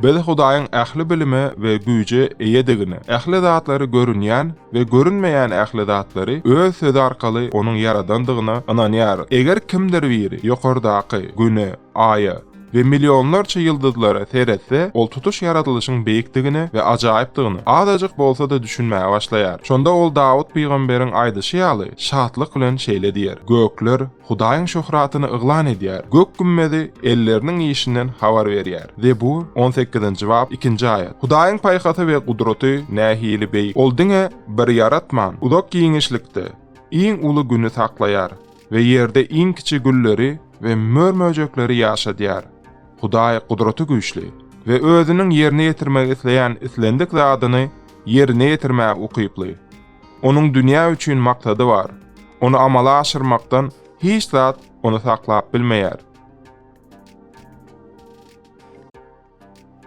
Biz Hudaýyň ähli bilime we güýje eýedigine, ähli zatlary görünýän we görünmeýän ähli zatlary Öz Sözi arkaly Onuň ýaradandygyna ynanýarys. Eger kimdir biri ýokardaky Güne, Aýa we millionlarça ýyldyzlara seretse, ol tutuş ýaradylyşyň beýikdigine we ajaýypdygyna azajyk bolsa-da düşünmäge başlaýar. Şonda ol Dawut pygamberiň aýdyşy ýaly, şatlyk bilen şeýle diýer, Gökler Hudaýyň şöhratyny yglan edýär, gök gümmezi elleriniň işinden habar berýär. Zebur, on sekizinji bap, ikinji aýat. Hudaýyň paýhasy we gudraty nähili beýik! Ol diňe bir ýaratman, uzak giňişlikde iň uly Güni saklaýar we ýerde iň kiçi gülleri we mör-möjekleri ýaşadýar. Hudaý gudraty güýçli we özüniň ýerine ýetirmek isleýän islendik zadyny ýerine ýetirmäge ukyply. Onuň dünýä üçin maksady bar. Ony amala aşyrmakdan hiç zat ony saklap bilmeýär.